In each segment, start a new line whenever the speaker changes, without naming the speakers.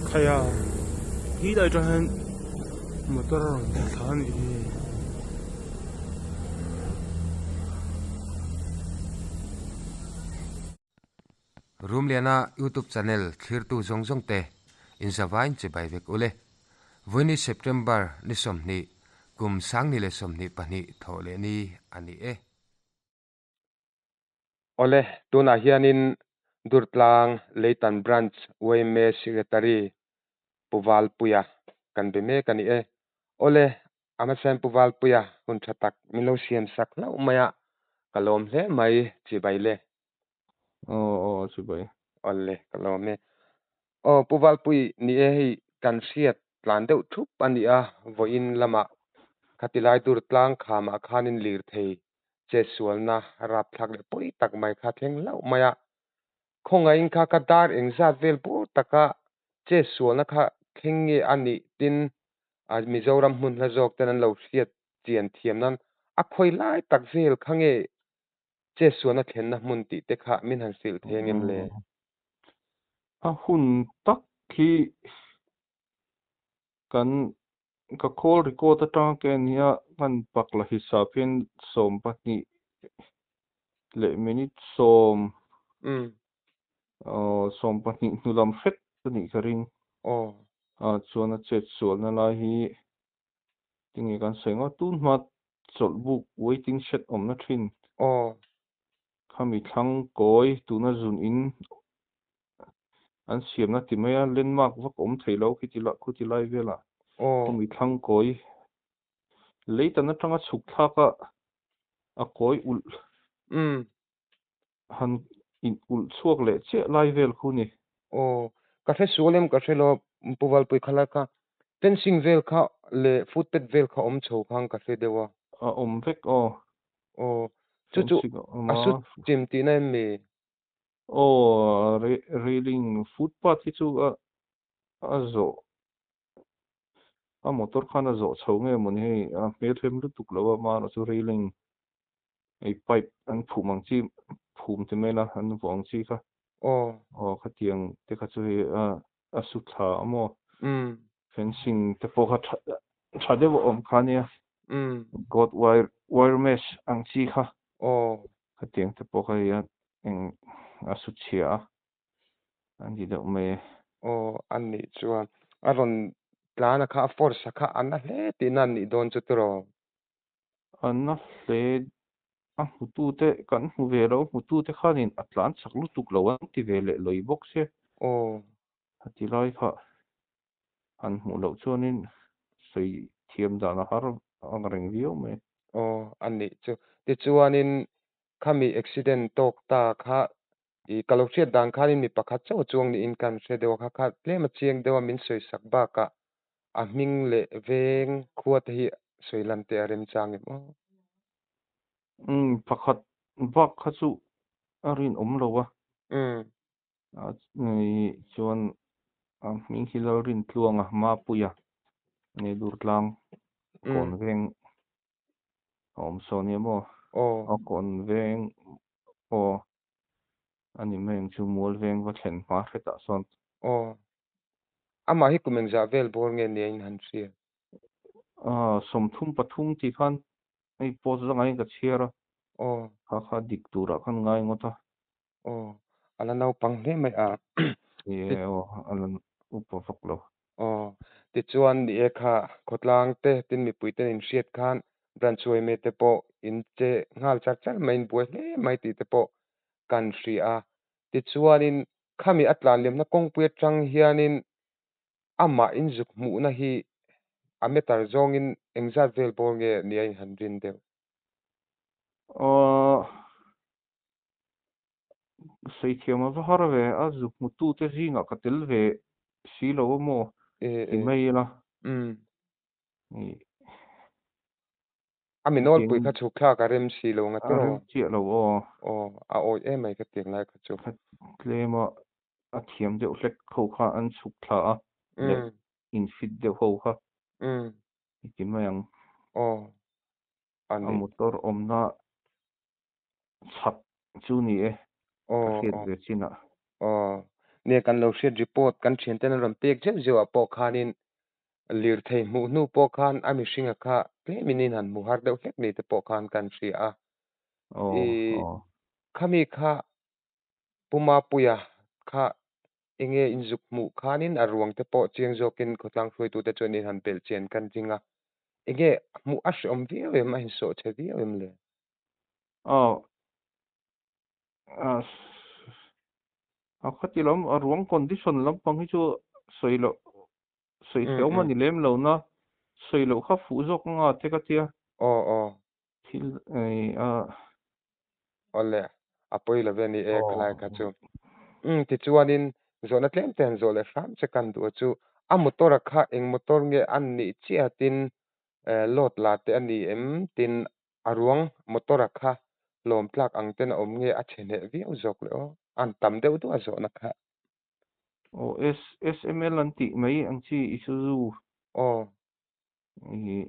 Khaia hi lai atang hian motor a rawn thla thla a nih hi.
Rumliana YouTube channel thlirtu zawng zawng te inzavain chibai vek ule. Vawiini September ni 20 kum 2022 thawh leh ni a ni e.
Awle, tunah hianin Durtlang Leitan Branch yma Secretary Pu Valpuia kan be mek a ni e. Awle, Amasain Pu Valpuia hun tha tak min lo siam sak hlauh mai a, ka lawm hle mai chibai le.
Aw aw chibai.
Awle, ka lawm e. Aw Pu Valpui ni e hei kan hriat tlan deuh thup a ni a, vawiin lamah khatilai Durtlang khamah khanin lirthei chetsualna rapthlak leh pawi tak mai kha thleng hlauh mai a, khawngaihin kha ka dar engzat vel bur taka chetsualna kha thleng nge a nih tin Mizoram hmun hla zawk ten an lo hriat chian thiam nan a khawi lai tak vel kha nge chetsualna thlenna hmun tih te kha min han hrilh thei angem le?
A hun tak hi kan Ka call record atanga ka en hian hman pak la hisap hian 12 leh minute 10 aw 12 hnu lam hret a nih ka ring. A chuan a chet sualna lai hi tinge kan sawi ngawt tun hma chawlh buk waiting shed awmna thin khami thlang kawi tuna zun in An siamna ti mai a, landmark vak awm thei lo khi ti lah khu ti lai velah khawmi thlang kawi leitan atanga chhuk thlak a a kawi ulh han in ulh chhuak leh chiah lai vel khu ni.
Aw, ka hre sual em ka hre lo Pu Valpui khalai kha fencing vel kha leh footpath vel kha awm chho khan ka hre deuh a.
A awm vek aw.
Aw, chu chu
Fencing a awm
a
a.
sut chim tihna em mi?
Aw railing footpath hi chu a a zawh a motor khan a zawh chho nge mawni hei a hmelhem lutuk lo a mahna chu railing hei pipe an phum ang chi phum ti mai la an vuah ang chi kha
Aw
aw khatiang te kha chu hei a a su thla a maw fencing te pawh kha tha tha deuh a awm kha nia god wire wire mesh ang chi kha
Aw
khatiang te pawh kha hei a eng a su chhia a an ti deuh mai e.
Aw a nih chuan a rawn tlan a kha a force a kha a na hle tihna an nih dawn chu tiraw?
A na hle a hmutute kan hmu ve lo hmutute khanin a tlan chak lutuk lo an ti ve leh lawi bawk che.
Aw.
A ti lai kha han hmuh loh chuanin sawi thiam dan a har ang reng viau mai.
Aw a nih chu. Tichuanin khami accident tawk ta kha i ka lo hriat dan khanin mi pakhat chauh a chuang niin kan hre deuh a, kha kha tlem a chiang deuh a min sawi sak bakah a hming leh veng khua te hi sawi lan teh a rem chang em aw.
Umm pakhat bak kha chu a rinawm lo a.
Umm.
A chuan a hming hi Lalrintluanga Mapuia Neidurtlang Kawnveng a awm saw nia maw?
Aw.
A kawn veng aw a ni mai ang chu mual veng va thlen hma hretah sawn.
Aw. Amah hi kum engzah vel bawr nge nia in han hria?
Aw 33 tih khan hei post zangah hian ka chhiar a.
Aw.
Kha kha dik turah khan ngai ngawt a.
Aw a la naupang hle mai a.
Ni e aw a la upa vak lo.
Aw tichuan ni e kha khawtlang te tin mipui ten in hriat khan branch yma te pawh in che nghal char char mai in buai hle mai tih te pawh kan hria a. Tichuanin khami a tlan liamna kawngpui atang hianin amah in zuk hmuhna hi a meter zawngin engzat vel bawr nge nia in han rin deuh?
Aw Saithiam a va har ve, a zuk hmutute zingah ka tel ve si lo a maw ti mai ila.
A mi nawlpui kha chhuk thlak a rem si lo nga
tiraw? A rem chiah lo aw.
Aw, a awih em mai ka tiang lai kha chu.
Kha tlem a, a thiam deuh hlek ho kha an chhuk thla a, leh in fit deuh ho kha i ti mai ang.
Aw, a
A
ni.
motor awmna. chhak chu ni e, ka
Aw
hriat
aw.
ve chinah.
Aw. Nia kan lo hriat report kan thianten an rawn pek zeuh zeuh ah pawh khanin lirthei hmuh hnu pawh khan a mihringa kha tlemin in han hmu har deuh hlek ni te pawh khan kan hria a.
Aw
I
aw.
khami kha Pu Mapuia kha enge inzuk hmuh khanin a ruang te pawh chiang zawkin khawtlang hruaitute chuan in han belh chian kan ring a. Enge hmuh a hreawm viau em? A insawh chhe viau em le?
Aw. A khati lam a ruang condition lampang hi chu sawi loh sawi
Mm
theih awm a
mm.
ni lem lo na sawi loh kha fuh zawk anga te ka tia.
Aw aw.
Thil a.
Awle a pawi lo ve ni e
Aw.
khalai kha chu. Umm tichuanin zawhna tlem te han zawh leh hram che kan duh a chu a motor a kha eng motor nge an nih chiah tin load la te a ni em tin a ruang motor a kha hlawm tlak ang ten a awm nge a chhe hneh viau zawk le aw an tam deuh duh a zawhna kha.
Aw SML an tih mai ang chi Isuzu.
Aw.
I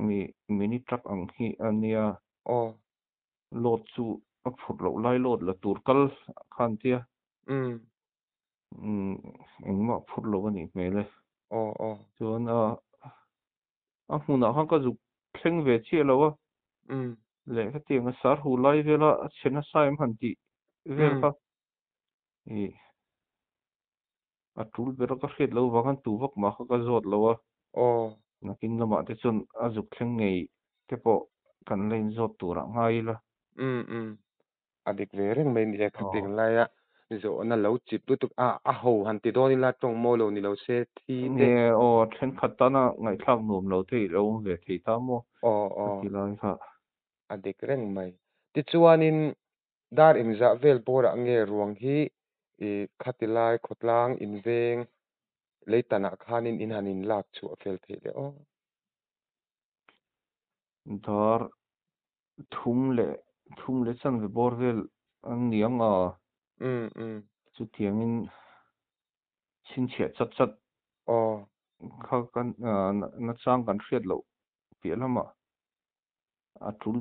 mi mini truck ang hi a nia.
Aw.
Load chu a phurh loh lai load la tur kal khan tia.
Umm.
Umm engmah phurh loh a nih hmel e.
Aw aw.
Chuan a a hmunah khan ka zuk thleng ve chiah lo a.
Umm.
Leh hetiang a sar hu lai vela a chhe nasa em han tih vel
Umm.
kha. I a tul ber a ka hriat loh vang khan tu vak mah kha ka zawt lo a.
Aw.
Nakin lamah te chuan a zuk thleng ngei te pawh kan la inzawt turah ngai ila.
Umm umm. A dik ve reng mai ni e khating laia zawhna lo chip lutuk a a ho han ti dawn ila tawng maw lo ni lo se thi te.
Nge aw thenkhat tana ngaihthlak nuam lo te ilo awm ve thei ta maw
Aw
ka
aw.
ti lai kha.
A dik reng mai. Tichuanin Dar engzah vel bawrah nge ruang hi i khati lai khawtlang inveng leitanah khanin in han inlak chhuah fel theih le aw.
Dar thum leh thum leh chanve bawr vel an ni ang a.
Umm umm.
Chutiangin chhinchhiah chat chat
Aw.
kha kan nachang kan hriat loh piah lamah A tul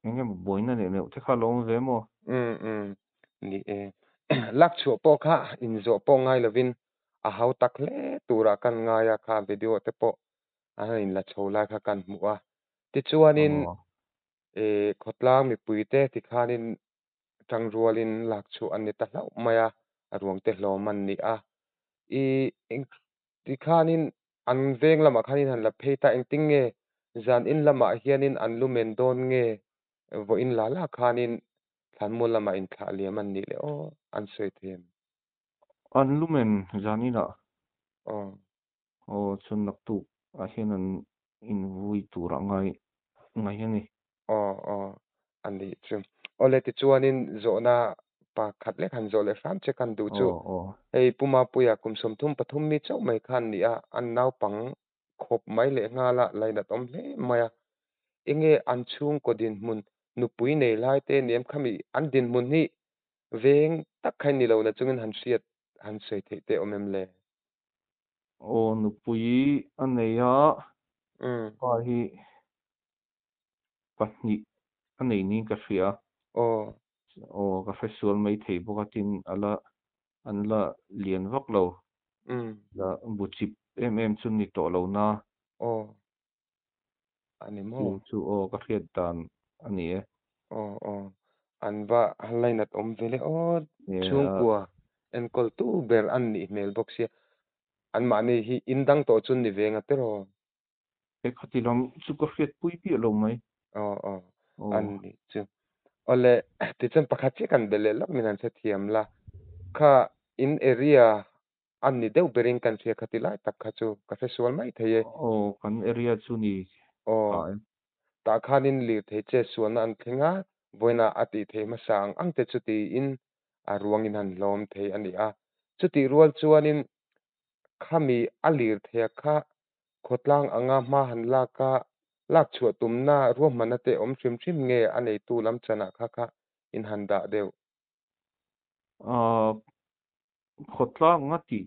eng emaw buaina leh neuh te kha a lo awm ve maw?
Umm umm ni e. Lak chhuah pawh kha inzawh pawh ngai lovin a hau tak hle turah kan ngai a, kha video te pawh an han inla chho lai kha kan hmuh a. Tichuanin khawtlang mipui te tikhanin tangrualin lak chhuah an ni ta hlauh mai a, a ruang te hlawm an ni a. I eng Tikhanin an veng lamah khanin han la phei ta engtin nge zan in lamah hianin an lu men dawn nge vawiin la la khanin thlanmual lamah inthlah liam an nih leh aw an sawi thei em?
An lu men zan inah
Aw.
Aw chuan naktuk ah hian an invui turah ngai ngai a ni.
Aw aw a nih chu. Awle tichuanin zawhna pakhat lek han zawh leh hram che kan duh chu
Aw aw.
hei Pu Mapuia kum 33 mi chauh mai khan ni a, an naupang khawp mai leh nghal a lainat awm hle mai a. Enge an chhungkaw dinhmun nupui nei lai te ni em khami an dinhmun hi veng tak kha in ni lo na chungin han hriat han sawi theih te awm em le?
Aw nupui a nei a, pa hi pahnih a nei niin ka hria.
Aw.
Aw ka hre sual mai thei bawk a tin a la an la lian vak lo. La bu chip em em chu ni tawh lo na.
Aw. A ni maw?
Chu chu aw ka hriat dan a ni e.
Aw aw. An va lainat awm ve le aw. Chhungkua enkawl tu ber an nih hmel bawk sia. Anmahni hi in dang tawh chu ni ve nga tiraw?
He khati lam chu ka hriat pui piah lo mai.
Aw aw an nih chu. Awle tichuan pakhat chiah kan belh leh lawk min han hrethiam la. Kha in area a ni deuh berin kan hria khati lai tak kha chu ka hre sual mai thei e.
Aw kan area chu ni
Aw
pah e.
Tah khanin lirthei che sualna an thleng a, vawiinah a tih theih hmasa ang ang te chu tiin a ruangin han hlawm thei a ni a. Chutih rual chuanin khami a lirtheia kha Khawtlang anga hma han lak a, lak chhuah tumna ruahmanna te awm hrim hrim nge a neitu lam chanah kha kha in han dah deuh?
Khawtlang anga tih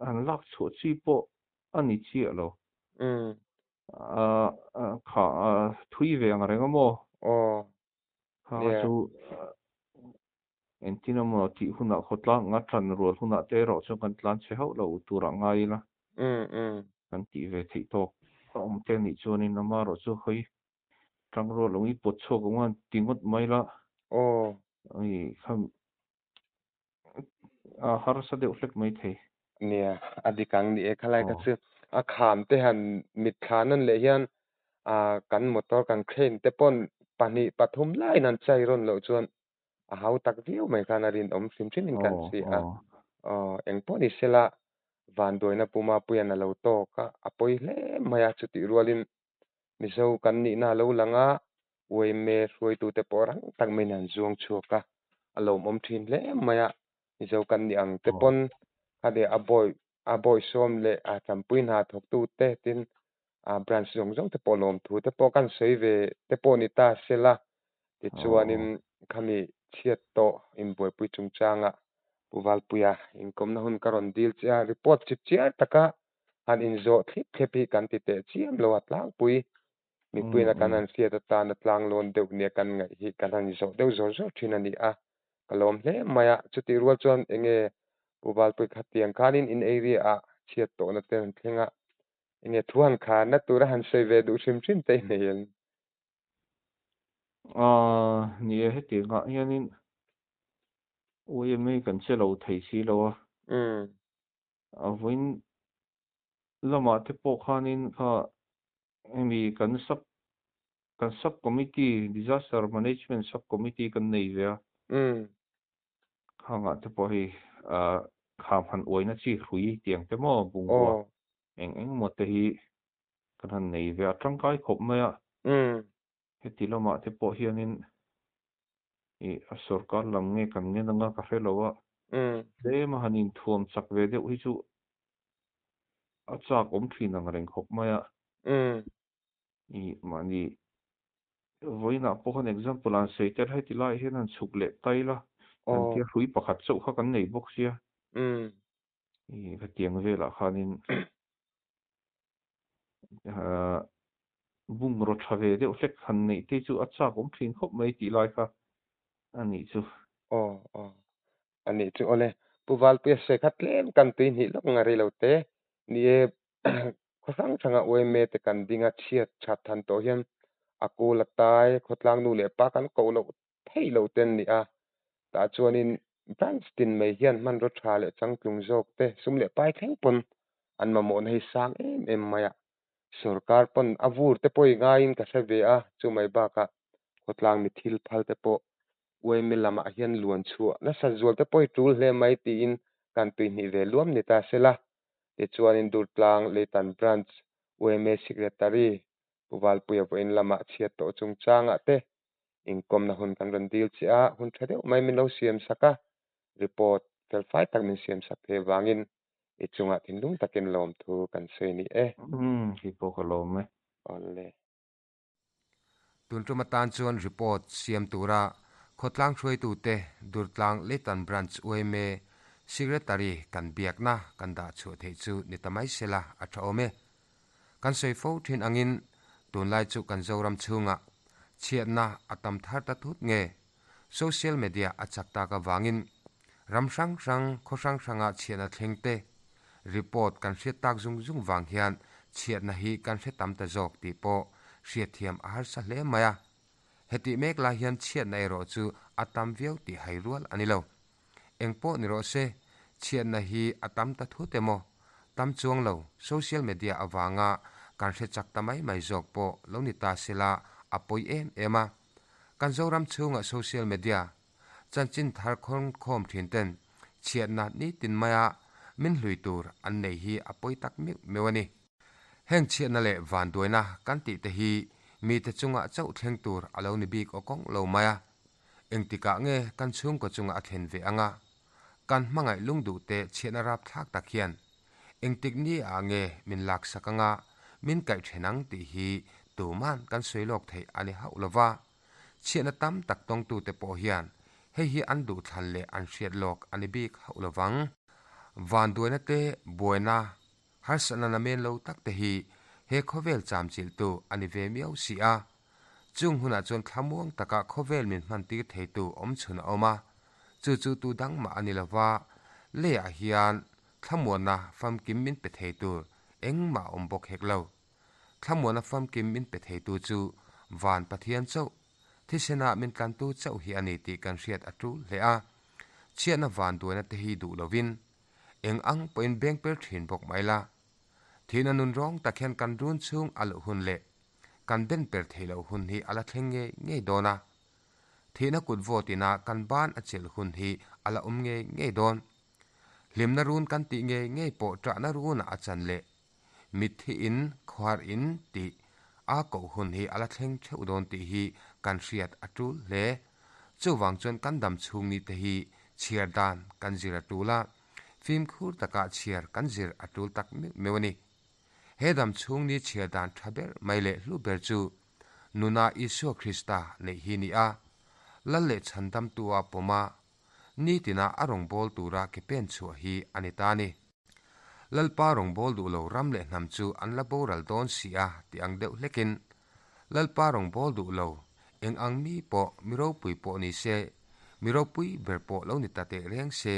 han lak chhuah chi pawh a ni chiah lo. Kha thui ve ang reng a maw?
Aw.
Kha kha chu engtin emaw tih hunah khawtlang anga tan rual hunah te erawh chuan kan tlan chhe hauh lo turah ngai ila. Kan tih ve theih tawk a awm te anih chuanin amaherawh chu hawi tangrual awng i pawt chhuak awng a ti ngawt mai la.
Aw.
I kha a harsa deuh hlek mai thei.
Nia, a dik ang ni e khalai kha chu a kham te han mitthla nawn leh hian kan motor kan crane te pawn pahnih pathum laiin an chai rawn loh chuan a hau tak viau mai khan a rinawm hrim hrimin kan hria a. Aw, engpawh ni sela vanduaina puma puian a lo tawk a, a pawi hle mai a chutih rualin Mizo kan nihna a lo lang a, UMA hruaitute pawh rang tak maiin an zuang chhuak a, a lawmawm thin hle mai a, Mizo kan nih ang te pawn khade a bawi a bawisawm leh a champui hna thawktute tin a branch zawng zawng te pawh lawmthu te pawh kan sawi ve te pawh ni ta sela tichuanin khami chhiat tawh inbuaipui chungchanga Pu Valpuia inkawmna hun ka rawn dil che a, report chip chiar taka han inzawh thlip thlep hi kan ti teh chiam lo a tlangpui. Mipuiin a kan han hriat atana tlang lawn deuh nia kan ngaih hi kan han inzawh deuh zawr zawr thin a ni a, ka lawm hle mai a. Chutih rual chuan enge Pu Valpui khatiang khanin in area ah chhiat tawhna te han thleng a, enge thu han kharna tura han sawi ve duh hrim hrim te i nei em?
Aaa ni e, hetiang ah hianin UMA kan che lo thei si lo a. A vawiin lamah te pawh khanin kha hemi kan sub kan sub committee disaster management sub committee kan nei ve a. Khangah te pawh hei ah kham han uaina chi hrui tiang te maw bungrua eng eng maw te hi kan han nei ve a tangkai khawp mai a. Heti lamah te pawh hianin ih a sorkar lam nge kan ngen anga ka hre lo a, tlem a han inthuam chak ve deuh hi chu a chak awm thin ang reng khawp mai a. Ih mahni vawiinah pawh khan example an sawi tel heti laiah hian han chhuk leh tai la, kan tia hrui pakhat chauh kha kan nei bawk sia. Ih hetiang velah khanin Bungraw tha ve deuh hlek han neih te chu a chak awm thin khawp mai tih lai kha a nih chu.
Aw aw a nih chu awle. Pu Valpuia sawi kha tlem kan tui hnih lawk nga rei lo te. Ni e khaw hrang hranga UMA te kan ding a chhiat that han tawh hian a kul a tai khawtlang nu leh pa kan koh loh theih lo te an ni a. Tah chuanin branch tin mai hian hmanraw tha leh changtlung zawk te sum leh pai thleng pawn an mamawhna hi sang em em mai a. Sorkar pawn a vur te pawh i ngaiin ka hre ve a, chu mai bakah khawtlang mi thil phal te pawh UMA lamah hian luan chhuah nasa zual te pawh i tul hle mai tiin kan tuihnih ve luam ni ta sela. Tichuanin Durtlang Leitan Branch UMA Secretary Pu Valpuia vawiin lamah chhiat tawh chungchangah te inkawmna hun kan rawn dil che a, hun tha deuh mai min lo siam sak a, report felfai tak min siam sak thei avangin i chungah thinlung takin lawmthu kan sawi ni e.
Umm, hei pawh ka lawm e.
Awle.
Tun tum atan chuan report siam tura khawtlang hruaitute Durtlang Leitan Branch yma Secretary kan biakna kan dah chhuah theih chu ni ta mai sela a tha awm e. Kan sawi fo thin angin tunlai chu kan Zoram chhungah chhiatna a tam thar ta thut nge social media a chak tak avangin ram hrang hrang khaw hrang hranga chhiatna thleng te report kan hriat tak zung zung vang hian chhiatna hi kan hre tam ta zawk tih pawh hriatthiam a harsa hle mai a. Hetih mek lai hian chhiatna erawh chu a tam viau tih hai rual a ni lo. Eng pawh ni rawh se, chhiatna hi a tam ta thut emaw, tam chuang lo, social media avanga kan hre chak ta mai mai zawk pawh lo ni ta sela a pawi em em a. Kan Zoram chhunga social media chanchin thar khawnkhawm thin ten chhiatna nitin maia min hlui tur an nei hi a pawi tak meuh meuh a ni. Heng chhiatna leh vanduaina kan tih te hi mite chungah chauh thleng tur a lo ni bik aw kawng lo mai a. Engtikah nge kan chhungkaw chunga a thlen ve anga? Kan hmangaih lung duh te chhiatna rapthlak tak hian engtik ni ah nge min laksak anga min kaih then ang tih hi tuman kan sawi lawk theih a ni hauh lova. Chhiatna tam tak tawngtute pawh hian hei hi an duhthlan leh an hriat lawk a ni bik hauh lovang. Vanduaina te buaina harsatna namen lo tak te hi he khawvel chamchilhtu a ni ve miau si a. Chung hunah chuan thlamuang taka khawvel min hmantir theitu awm chhun a awm a, chu chu tu dang mah a ni lo va, leiah hian thlamuanna famkim min pe thei tur engmah a awm bawk hek lo. Thlamuanna famkim min pe theitu chu Van Pathian chauh, thisenah min tlantu chauh hi a ni tih kan hriat a tul hle a. Chhiatna vanduaina te hi duh lovin eng ang pawhin beng per thin bawk mai la. Thihna nun rawng tak hian kan run chhung a luh hun leh kan ben per theih loh hun hi a la thleng ngei ngei dawn a. Thihna kut vawt ina kan ban a chelh hun hi a la awm ngei ngei dawn. Hlimna run kan tih ngei ngei pawh ṭahna runah a chan leh mitthi in khuar in tih a koh hun hi a la thleng theuh dawn tih hi kan hriat a tul hle. Chuvang chuan kan dam chhung ni te hi chhiar dan kan zir a tul a, fimkhur takah chhiar kan zir a tul tak meuh meuh a ni. He dam chhung ni chhiar dan tha ber mai leh hlu ber chu nuna Isua Krista neih hi ni a, Lal leh Chhandamtua pawma nitina a rawngbâwl tura ke pen chhuah hi a ni ta a ni. Lalpa rawngbâwl duh lo ram leh hnam chu an la boral dawn si a tih ang deuh hlekin, Lalpa rawngbâwl duh lo, eng ang mi pawh, mi ropui pawh ni se, mi ropui ber pawh lo ni ta teh reng se,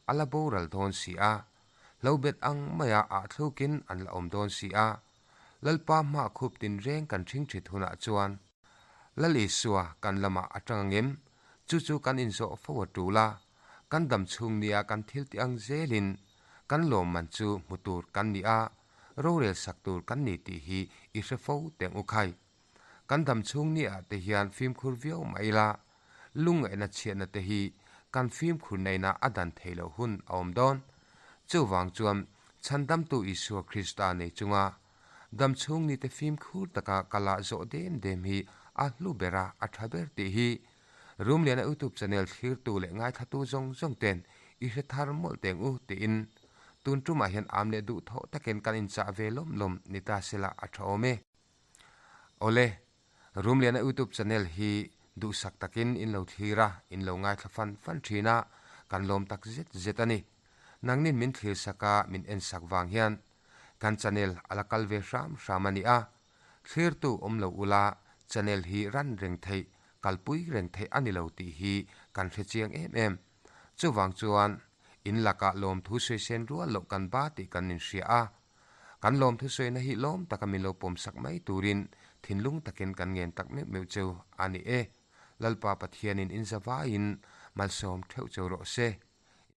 a la boral dawn si a, Hlo bet ang maia ah thlukin an la awm dawn si a, Lalpa hma khup tinreng kan ṭhing ṭhit hunah chuan Lal Isua kan lamah a ṭang angem? Chu chu kan inzawh fo a ṭul a, kan dam chhung nia kan thil tih ang zelin kan lawmman chu hmu tur kan ni a, rorel sak tur kan ni tih hi i hre fo teng u khai. Kan dam chhung ni ah te hian fimkhur viau mah ila, lungngaihna chhiatna te hi kan fimkhur neihna a dan theih loh hun a awm dawn. Chuvang chuan Chhandamtu Isua Krista nei chunga dam chhung ni te fimkhur taka ka lah zawh dem dem hi a hlu ber a, a tha ber tih hi Rumliana YouTube channel thlirtu leh ngaithlatu zawng zawng ten i hre thar mawlh teng u tiin tun tumah hian am leh duhthawh takin kan inchah ve lawm lawm ni ta sela a tha awm e. Awle, Rumliana YouTube channel hi duhsak takin in lo thlir a, in lo ngaithla fan fan thin a, kan lawm tak zet zet a ni. Nangnin min thlir sak a, min en sak vang hian kan channel a la kal ve hram hram a ni a. Thlirtu awm lo ula channel hi ran reng theih, kalpui reng theih a ni lo tih hi kan hre chiang em em. Chuvang chuan in lakah lawmthu sawi sen rual loh kan ba tih kan inhria a. Kan lawmthu sawiina hi lawm taka min lo pawmsak mai turin thinlung takin kan ngen tak meuh meuh cheu a ni e. Lalpa Pathianin in zavaiin malsawm theuh cheu rawh se.